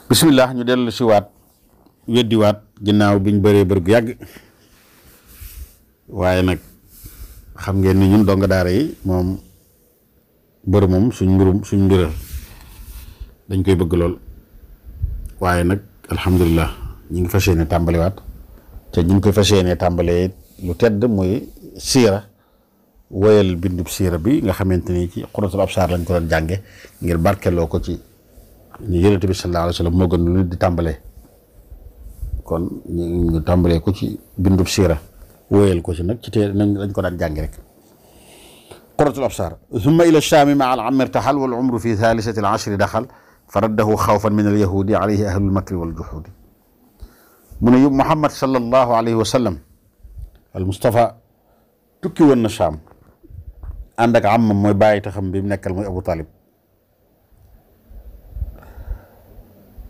bismillah ñu dellu si waat weddiwaat ginnaaw biñ bëree bër gu yàgg waaye nag xam ngeen ni ñun donga daara yi moom bër moom suñ mbiral dañ koy bëgg lool waaye nag alhamdulilah ñu ngi fas yéene tàmbaliwaat te ñu ngi koy fas yéene tàmbalee lu tedd muy siira woyal bindub siira bi nga xamante ni ci Xuratul Absaar lañ ko doon jànge ngir barkeloo ko ci ñu Yonent bi sallallahu alayhi wa sallam moo gën lu nit di tàmbalee kon ñu tàmbalee ko ci bindub siira woyal ko ci nag ci tee lañ ko daan jànge rek Xuratul Absaar summa ila Shaami maa al amr taxal wal umru fi thaalisati al ashri daxal fa raddahu xawfan min al yahudi alayhi ahlul makri wal juhudi mu ne Muhammad sallallahu alayhi wa sallam al Mustafa tukki woon na Shaam ànd ak amam mooy bàyyi taxam bi mu nekkal mooy Abu Talib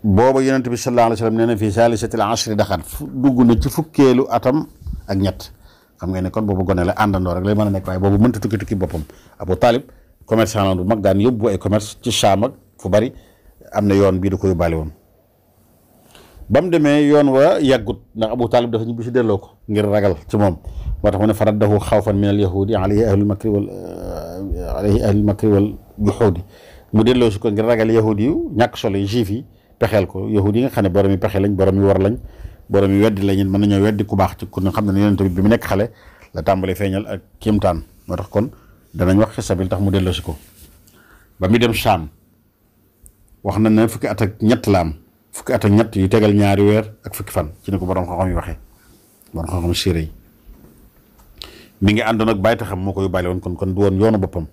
booba Yonent bi sallallahu alayhi wa sallam nee na fii saalisatil ashri daxal dugg na ci fukkeelu atam ak ñett xam nga ne kon boobu gone la àndandoo rek lay mën a nekk waaye boobu mënta tukki boppam Abu Talib commerçant la bu mag daan yóbbu ay commerce ci Shaam ak fu bari am na yoon bii da ko yóbbaale woon ba mu demee yoon wa yàggut ndax Abu Talib dafa ñibbi si delloo ko ngir ragal ci moom moo tax mu ne faraddahu xawfan min al yahudi alayhi ahlul makri wal juhudi mu delloo si ko ngir ragal yahudi yu ñàkk solo yi juif yi pexeel ko yahudi yi nga xam ne borom yi pexe lañ borom yi war lañ borom yi weddi lañ mën nañoo weddi ku baax ci ku ne xam ne Yonent bi mu nekk xale la tàmbalee feeñal ak kéemtaan moo tax kon danañ wax xisa bi tax mu delloo si ko ba muy dem Shaam wax na ne fukki at ak ñett la am fukki at ak ñett yu tegal ñaari weer ak fukki fan ci ne ko borom xam-xam yi waxee borom xam-xam siira yi mi ngi àndoon ak bàyyi taxam moo ko yóbbaale woon kon du woon yoonu boppam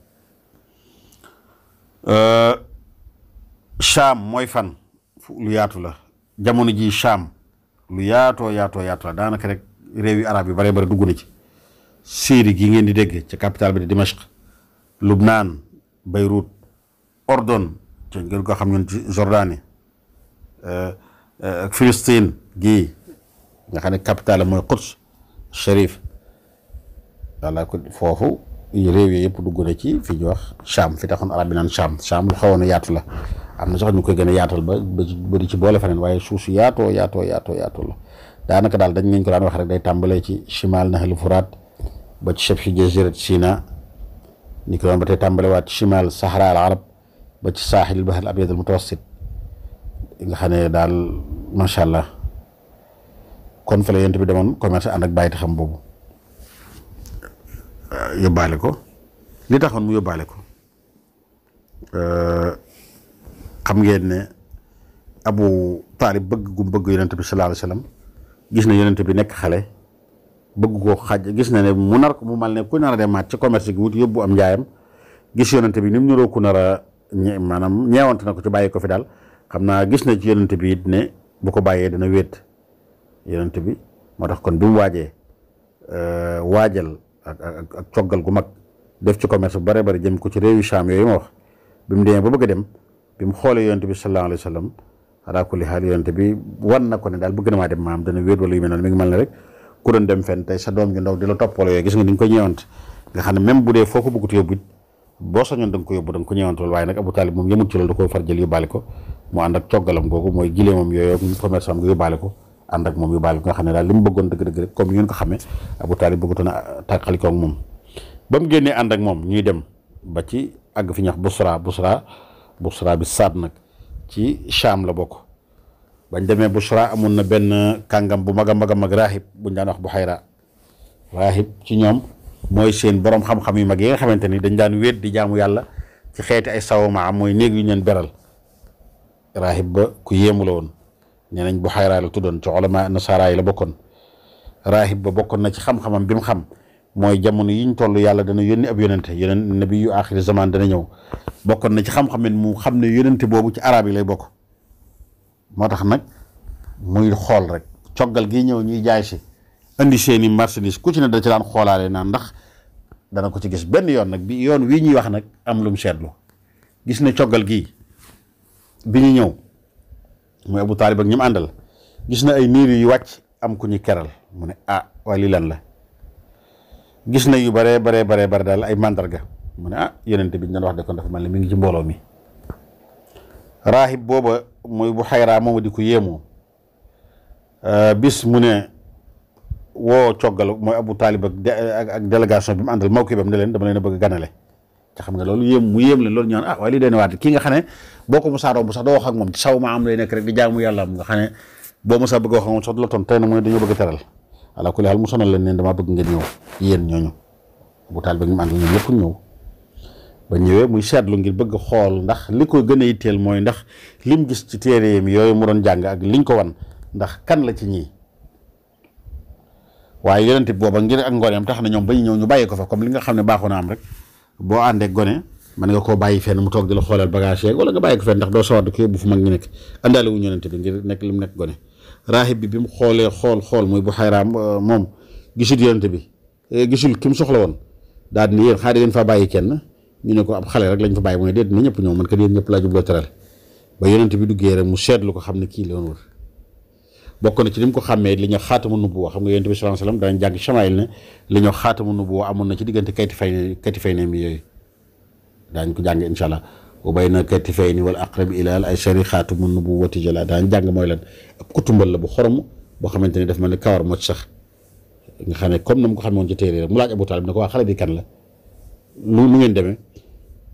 Shaam mooy fan lu yaatu la jamono ji Shaam lu yaatoo la daanaka rek réew yi arab yi bare bare dugg na ci Syrie gi ngeen di dégg ci capitale bi di Dimashq Lubnaan Beyrouth Ordon ci ngeen ko xam ñun ci Jordanie ak Palestine gii nga xam ne capitale mooy Quds Sharif walla ko foofu réew yi yëpp dugg na ci fi ñu wax Shaam fi taxoon arab bi naan Shaam lu xawoon a yaatu la am na sax ñu koy gën a yaatal ba bëri ci boole feneen waaye suuf si yaatoo la daanaka daal dañ ko daan wax rek day tàmbalee ci chimal Nahil Furaat ba ci chef jazirat Sina ni ko doon ba tey tàmbalewaat ci chimal Sahara al Arab ba ci saaxil Bahr al Abyad al Mutawassit nga xam ne daal macha allah kon fa la Yonent bi demoon commerce ànd ak bàyyi xam boobu yóbbaale ko li taxoon mu yóbbaale ko xam ngeen ne Abu Talib bëgg gu bëgg Yonent bi sallallahu alayhi wa sallam gis na Yonent bi nekk xale bëgg koo xaj gis na ne mu nar ko mu mal ne ku nar a demaat ci commerce gi wut yóbbu am njaayam gis Yonent bi ni mu niroo ku nar a maanaam ñeewante na ko ci bàyyi ko fi daal xam naa gis na ci Yonent bi it ne bu ko bàyyee dana wéet Yonent bi moo tax kon bi mu waajee waajal ak coggal gu mag def ci commerce bu bare bari jëm ko ci réewu Shaam yooyu ma wax bi mu demee ba bëgg a dem bi mu xoolee Yonent bi sallallahu alayhi wa sallam ala kulli haal Yonent bi wan na ko ne daal bëgg na maa dem maam dana wéet wala yu mel noonu mi ngi mel ne rek ku doon dem fenn tey sa doom ju ndaw di la toppaloo yooyu gis nga ni ñu koy ñeewante nga xam ne même bu dee foo ko bëggut yóbbu it boo sañoon da nga ko yóbbu da nga ko ñeewante loolu waaye nag Abu Talib moom yëmut ci loolu da koo far jël yóbbaale ko mu ànd ak coggalam googu mooy gileemam yooyu commerce am nga yóbbaale ko ànd ak moom yóbbaale ko nga xam ne daal li mu bëggoon dëgg-dëgg rek comme ngeen ko xamee Abu Talib bëggatoon a tàqalikoo ak moom ba mu génnee ànd ak moom ñuy dem ba ci àgg fi ñax Busra bi Saad nag ci Shaam la bokk bañ demee Busra amoon na benn kàngam bu mag a mag raahib buñ daan wax Buhayra raahib ci ñoom mooy seen borom xam-xam yu mag yi nga xamante ni dañ daan wéet di jaamu yàlla ci xeeti ay sawma am mooy néeg yu ñu leen beral raahib ba ku yéemu la woon nee nañ Buhayra la tuddoon ci ulama nasaara yi la bokkoon raahib ba bokkoon na ci xam-xamam bi mu xam mooy jamono yiñ toll yàlla dana yónni ab yonente nabi yu axiri zaman dana ñëw bokkoon na ci xam-xam mu xam ne yonente boobu ci arab yi lay bokk moo tax nag muy xool rek coggal gi ñëw ñuy jaay si indi seeni marchandise ku ci ne da ci daan xoolaale naan ndax dana ko ci gis benn yoon nag bi yoon wii ñuy wax nag am lu mu seetlu gis ne coggal gii bi ñu ñëw mooy Abu Talib ak ñi mu àndal gis na ay niir yu wàcc am ku ñu keral mu ne waaye lii lan la gis na yu bare daal ay mandarga mu ne Yonent bi ñu doon wax de kon dafa mel ne mi ngi ci mbooloo mi raahib booba mooy bu xayraa mooma di ko yéemoo bis mu ne woo coggal mooy Abu Taalib ak délégation bi mu àndal mawkibam ne leen dama leen a bëgg ganale te xam nga loolu mu yéem leen loolu ñaan waaye lii deen waat kii nga xam ne boo ko musaa romb sax doo wax ak moom ci saw ma am lay nekk rek di jaamu yàlla am nga xam ne boo musaa bëgg wax ak moom sax du la ton tey na mooy dañoo bëgg a teral ala kulli xaal mu sonal leen neen damaa bëgg ngeen ñëw yéen ñooñu Abu Taalib ak ñu àndal ñoom ñëpp ñëw ba ñëwee muy seetlu ngir bëgg xool ndax li ko gën a yitteel mooy ndax lim gis ci téere mi yooyu mu doon jàng ak liñ ko wan ndax kan la ci ñii waaye yonent bi booba ngir ak ngoneem tax na ñoom ba ñu ñëw ñu bàyyi ko fa comme li nga xam ne baaxoo na am rek boo àndee gone mën nga koo bàyyi fenn mu toog di la xoolal bagage yeeg wala nga bàyyi ko fenn ndax doo sawar di ko yóbbu fu mag ñu nekk àndaale wu yonent bi ngir nekk li mu nekk gone raahib bi mu xoolee xool muy bu xayraam moom gisul yonent bi gisul ki mu soxla woon daal di ne yéen xaar ngeen faa bàyyi kenn ñu ne ko ab xale rek lañ fa bàyyi mooy déet na ñëpp ñëw man kat yéen ñëpp laa jubloo teral ba yonent bi duggee rek mu seetlu ko xam ne kii la woon wër bokk na ci li mu ko xàmmee li ñu xaatamu nubuwa xam nga yonent bi sallallahu alayhi wasallam danañ jàng chamail ne li ñu xaatamu nubuwa amoon na ci diggante kati fay ne mi yooyu daañ ko jàng insha allah wa bayna katifayni wal aqrab ilal ay shari xaatamu nubuwati jala daañ jàng mooy lan ab kutumbal la bu xorom boo xamante ni daf mel ni kawar moo ci sax nga xam ne comme na mu ko xamee woon ci téere rek mu laaj Abu Taalib ne ko waa xale bi kan la lu ngeen demee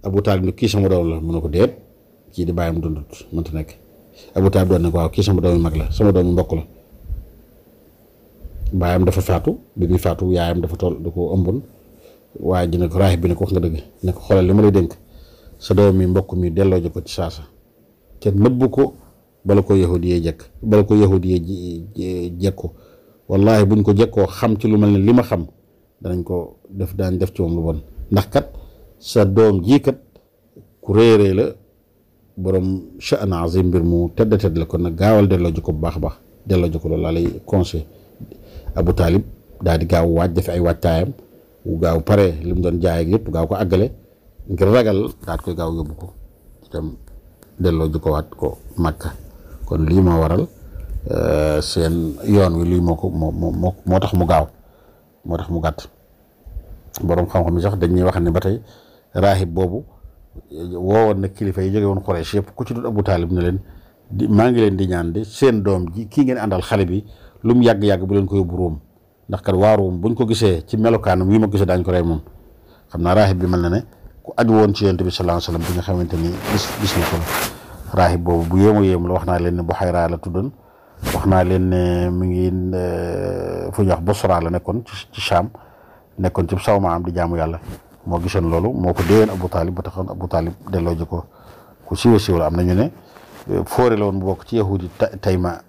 Abu Taalib ne kii sama doom la mu ne ko déet kii di bàyyam dundut mënta nekk Abu Taalib doon ne ko waaw kii sama doomi mag la sama doomi mbokk la baayam dafa faatu bi muy faatu yaayam dafa toll da ko ëmboon waaye ji ne ko raahib bi ne ko wax nga dëgg ne ko xoolal li ma lay dénk sa doomi mbokk mi delloo ji ko ci saasa te nëbb ko bala ko yahudiyee jekko wallahi buñ ko jekkoo xam ci lu mel ne li ma xam daañ def ci moom lu bon ndax kat sa doom jii kat ku réeree la borom sha'an azim mbir mu tedd la kon nag gaawal delloo ji ko bu baax a baax delloo ji ko loolu laa lay conseil Abu Taalib daal di gaaw waaj def ay waajtaayam wu gaaw pare li mu doon jaay ak yëpp gaaw ko àggale ngir ragal daal koy gaaw yóbbu ko itam delloo ji ko waat ko Makka kon lii moo waral seen yoon wi lii moo tax mu gaaw moo tax mu gàtt borom xam-xam yi sax dañuy wax ne ba tey raahib boobu woowoon na kilifa yi jóge woon Quraysh yëpp ku ci dul Abu Taalib ne leen maa ngi leen di ñaan de seen doom ji kii ngeen àndal xale bi lu mu yàgg-yàgg bu leen ko yóbbu Róom ndax kat waa Róom buñ ko gisee ci melokaanam wi ma gisee daañ ko rey moom xam naa raahib bi mel na ne ku aju woon ci Yonent bi sallallahu alayhi wasallam bi nga xamante ni gis na ko raahib boobu bu yéemu la wax naa leen ne bu xayraa la tuddoon wax naa leen ne mi ngi fu ñuy wax Bosra la nekkoon ci Sham nekkoon ci saw ma am di jaamu yàlla moo gisoon loolu moo ko déewoon Abu Taalib ba taxoon Abu Taalib delloo ji ko ku siiwa siiw la am na ñu ne foore la woon bu bokk ci yahudi Tayma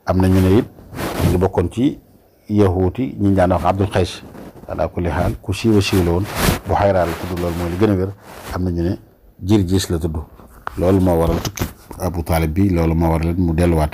am na ñu ne it mu ngi bokkoon ci yahudi ñi daan wax Abdul Qays ala kulli xaal ku siiwa siiw la woon bu xayraa la tudd loolu mooy li gën a wér am na ñu ne Jirjiis la tudd loolu moo waral tukki Abu Taalib bi loolu moo waral mu delluwaat